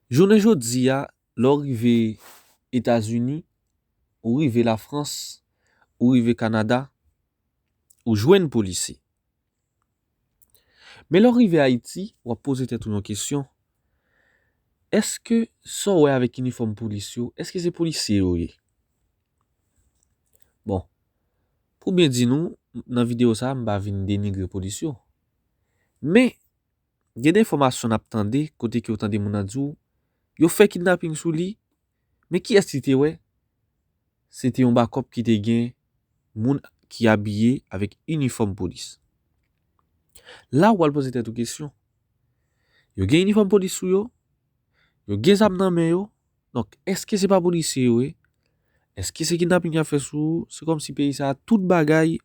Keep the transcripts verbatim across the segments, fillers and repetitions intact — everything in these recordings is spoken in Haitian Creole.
Jounen jodi a, lè w rive Etazini, ou rive Lafrans, ou rive Kanada, ou jwenn polisye. Men lè w rive Ayiti, w ap poze tèt ou yon kesyon. Èske sa w wè avèk inifòm polis yo, èske se polisye yo ye? Bon, pou byen di nou, nan videyo sa a, m pa vin denigre polis yo. Men, gen de enfòmasyon n ap tande, kote ke w tande moun nan di w, yo fè kidnaping sou li, men kiyès li te wè? Se te yon bakòp ki te gen moun ki abiye avèk inifòm polis. La, w pral poze tèt ou kesyon. Yo gen inifòm polis sou yo, yo gen zam nan men yo, donk, èske se pa polisye yo ye? Èske se kidnaping y ap fè sou ou? Se kòmsi peyi sa a, tout bagay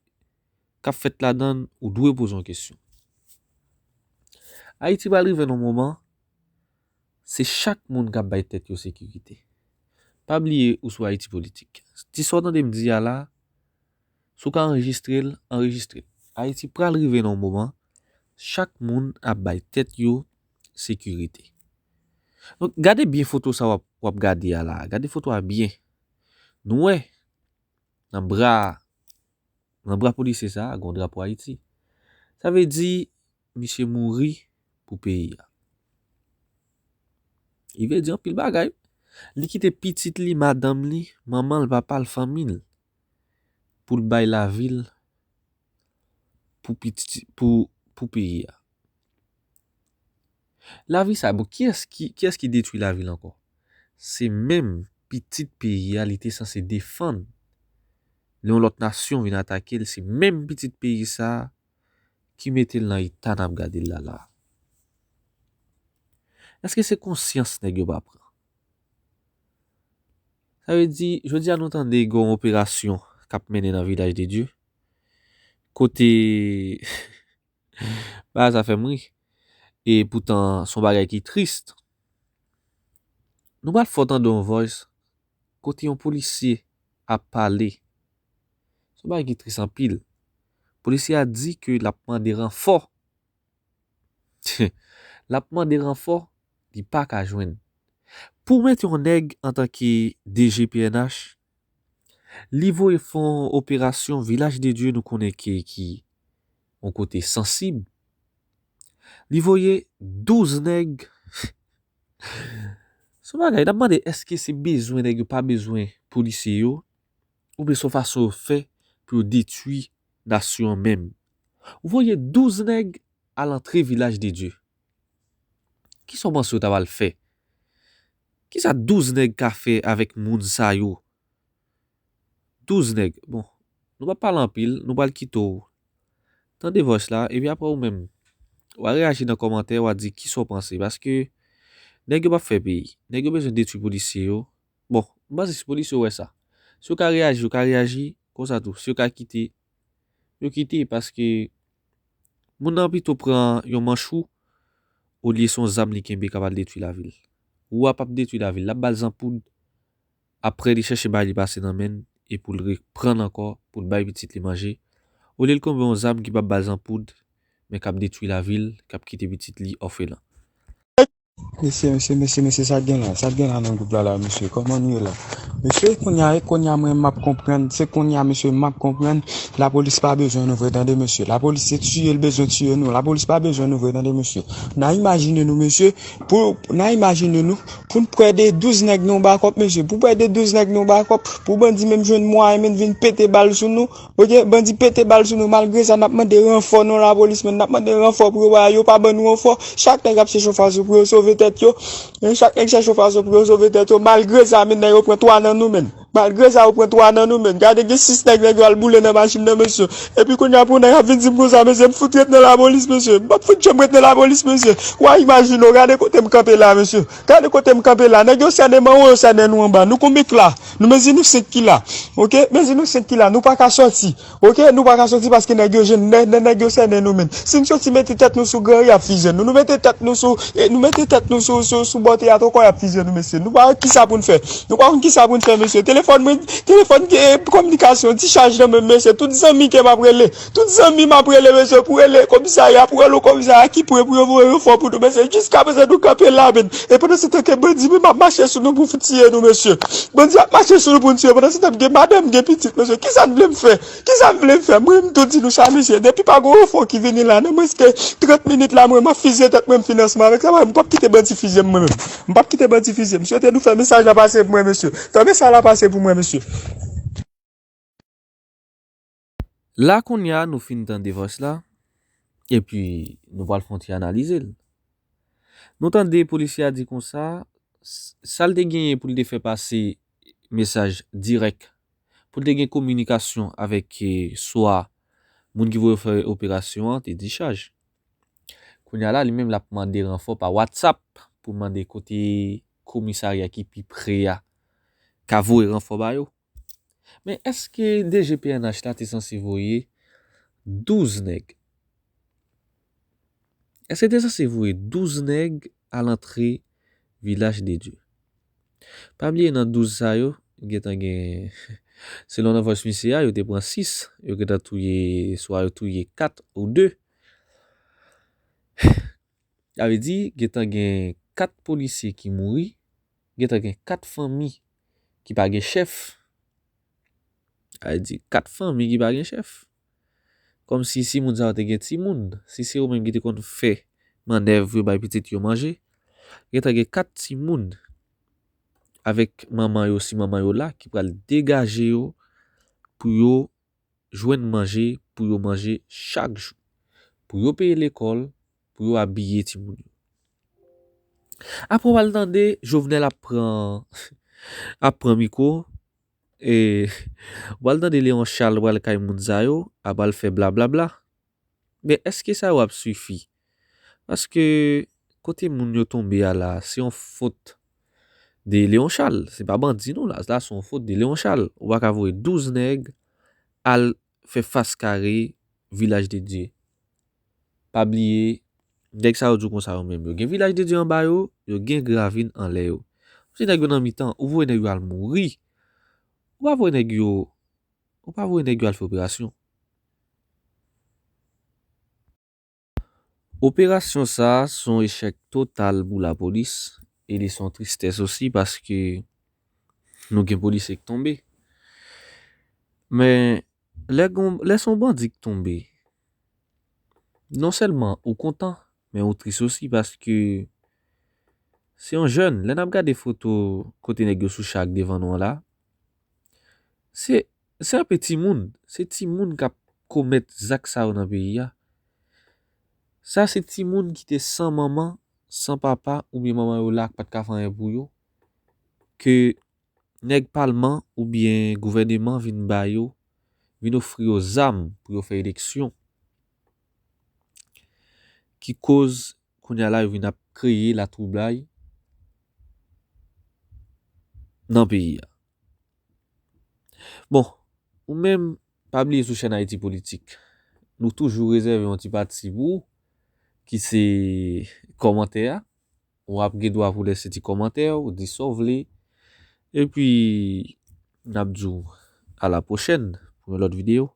k ap fèt ladan l, ou dwe poze yon kesyon. Ayiti pral rive nan yon moman, se chak moun k ap bay tèt yo sekirite. Pa bliye ou sou Ayiti Politik. Ti sa w tande m di a la, si w ka anrejistre l, anrejistre l. Ayiti pral rive nan yon moman, chak moun ap bay tèt yo sekirite. Donk, gade byen foto sa w ap, w ap gade a la. Gade foto a byen. Nou wè, nan bra, nan bra polisye sa a, gen yon drapo Ayiti. Sa vle di, misye mouri pou peyi a. Li vle di anpil bagay. Li kite pitit li, madanm li, manman l, papa l, fanmi l, pou l bay lavi l pou piti, pou, pou peyi a. Lavi sa, bon, kiyès ki, kiyès ki detwi lavi l ankò? Se menm pitit peyi a li te sanse defann. Lè yon lòt nasyon vin atake l, se menm pitit peyi sa a ki mete l nan eta n ap gade l la la. Èske se konsyans nèg yo pa pran? Sa vle di, jodi a nou tande gen yon operasyon k ap mennen nan Vilaj de Dye, kote bagay sa fè m ri. E poutan, se yon bagay ki tris. Nou pral fè w tande yon voice kote yon polisye ap pale. Se yon bagay ki tris anpil. Polisye a di ke l ap mande ranfò. L ap mande ranfò, li pa ka jwenn. Pou mete yon nèg antanke D G P N H, li voye fè yon operasyon Vilaj de Dye, nou konnen ke ki yon kote sansib. Li voye douz nèg. Se yon bagay, n ap mande èske se bezwen nèg yo pa bezwen polisye yo, oubyen se yon fason yo fè pou yo detwi nasyon an menm. Ou voye douz nèg al antre Vilaj de Dye. Kisa w panse yo ta pral fè? Kisa douz nèg ka fè avèk moun sa yo? Douz nèg. Bon, nou p ap pale anpil, nou pral kite w tande voice la, epi apre ou menm, w a reyaji nan kòmantè, w a di kisa w panse, paske nèg yo p ap fè peyi. Nèg yo bezwen detwi polisye yo. Bon, m panse si polisye yo wè sa, si yo ka reyaji, yo ka reyaji, konsa tou, si yo ka kite, yo kite, paske moun nan pito pran yon manch wou, olye se yon zam li kenbe k ap al detwi lavi l. Wou a p ap detwi lavi l, l ap ba l zanpoud, apre li chèche bagay li pase nan men l, e pou l reprann ankò, pou l bay pitit li manje, olye l kenbe yon zam ki p ap ba l zanpoud, men k ap detwi lavi l, k ap kite pitit li òfelan. Mesye, mesye, mesye, mesye, sa k gen la? Sa k gen la nan gwoup la la, mesye? Kòman nou ye la? Mesye, kounye a, kounye a mwen m ap konprann, se kounye a, mesye, m ap konprann. Lapolis pa bezwen nou vre, tande, mesye. Lapolis se tiye l bezwen tiye nou. Lapolis pa bezwen nou vre, tande, mesye. N a imajine nou, mesye, pou, n a imajine nou, pou n pran de douz nèg nan yon bakòp, mesye. Pou pran de douz nèg nan yon bakòp, pou bandi menm jwenn mwayen menm vin pete bal sou nou, oke, bandi pete bal sou nou, malgre sa, n ap mande ranfò nan lapolis, men n ap mande ranfò pou yo, yo pa ban nou ranfò. Chak nèg ap chèche yon fason pou yo sove tèt yo. Men chak nèg chèche yon fason pou yo sove tèt yo. Malgre sa, men nèg yo pran twa nan nou, men. Malgre sa, yo pran twa nan nou, men. Gade, gen sis nèg, nèg yo al boule nan machin nan, mesye. Epi kounye a, pou nèg ap vin di m konsa, mesye, m fout ret nan lapolis, mesye. M p ap fout janm ret nan lapolis, mesye. W a imajine w, gade kote m kanpe la, mesye. Gade kote m kanpe la. Nèg yo sènen m anwo, yo sènen nou anba. Nou konbyen k la? Nou mezi nou senk ki la. Oke? Mezi nou senk ki la. Nou pa ka sòti. Oke? Nou pa ka sòti paske nèg yo jwenn, nè, nè, nèg yo sènen nou, men. Si n sòti mete tèt nou sou gran ri, y ap fizye nou. Nou mete tèt nou sou, e, nou mete tèt nou sou, sou, sou bò teyat ankò, y ap fizye nou, mesye. Nou pa konn kisa pou n fè. Nou pa konn kisa pou n fè, mesye. Telefòn Telefòn mwen, telefòn gen kominikasyon, dichaj nan men m, mesye. Tout zanmi ke m ap rele, tout zanmi m ap rele, mesye, pou rele komisarya, pou rele komisarya ki pre pou yo voye ranfò pou nou, mesye. Jiskaprezan nou kanpe la, men. E pandan se tan ke bandi menm ap mache sou nou pou tiye nou, mesye. Bandi ap mache sou nou pou n tiye. Pandan se tan gen madanm, gen pitit, mesye. Kisa n vle m fè? Kisa n vle m fè? Mwen, m tou di nou sa, mesye. Depi pa gen ranfò ki vini la, nan mwens ke trant minit la, mwen, m ap fizye tèt mwen, m fin ansanm avèk sa, m p ap kite bandi fizye m, mwen menm. M p ap kite bandi fizye m. M swete nou fè mesaj la pase pou mwen, mesye. Fè mesaj la pase pou mwen, mesye. La kounye a nou fin tande vòs la, epi nou pral fè yon ti analize l. Nou tande polisye a di konsa, s- sa l te genyen pou l te fè pase mesaj dirèk, pou l te gen kominikasyon avèk eh, swa moun ki voye fè operasyon an, te dichaj. Kounye a la, li menm l ap mande ranfò pa WhatsApp pou mande kote komisarya ki pi pre a ka voye ranfò ba yo. Men èske D G P N H la te sanse voye douz nèg? Èske te sanse voye douz nèg a lantre Vilaj de Dye? Pa bliye nan douz sa yo, gentan gen, selon nan vòs misye a, yo te pran sis, yo gentan touye, swa yo touye kat ou de. Sa vle di, gentan gen kat polisye ki mouri, gentan gen kat fanmi ki pa gen chèf. Sa vle di, kat fanmi ki pa gen chèf. Kòmsi si moun sa yo te gen timoun, si se yo menm ki te konn fè mannèv yo bay pitit yo manje, gentan gen kat timoun avèk manman yo, si manman yo la, ki pral degaje yo pou yo jwenn manje, pou yo manje chak jou, pou yo peye lekòl, pou yo abiye timoun yo. Apre w al tande Jovenel ap pran ap pran mikwo, e w al tande Leon Charles pral kay moun sa yo, ap al fè blablabla. Men èske sa yo ap sifi? Paske kote moun yo tonbe a la, se yon fot de Leon Charles. Se pa bandi non la, la se yon fot de Leon Charles. Ou pa ka voye douz nèg al fè fas kare Vilaj de Dye. Pa bliye, nèg sa yo di w konsa yo menm. Yo gen Vilaj de Dye anba yo, yo gen Gravin anlè yo. Si nèg yo nan mitan, ou voye nèg yo al mouri. Ou pa voye nèg yo, ou pa voye nèg yo al fè operasyon. Operasyon sa a se yon echèk total pou lapolis e li se yon tristès osi paske nou gen polisye k tonbe. Men lè gon, lè se yon bandi k tonbe, non sèlman ou kontan, men ou tris osi paske se yon jèn. Lè n ap gade foto kote nèg yo sou cha k devan nou an la, se se anpe timoun, se timoun k ap komèt zak sa yo nan peyi a. Sa se timoun ki te san manman, san papa oubyen manman yo la k pa t ka fè anyen pou yo, ke nèg palman oubyen gouvèneman vin ba yo, vin ofri yo zam pou yo fè eleksyon. Ki koz kounye a la yo vin ap kreye latwoublay nan peyi a. Bon, ou menm, pa bliye sou chèn Ayiti Politik. Nou toujou rezève yon ti pati pou ou, ki se kòmantè a. Ou ap gen dwa pou lèse ti kòmantè, ou di sa w vle. Epi, n ap di w a la pwochèn pou yon lòt videyo.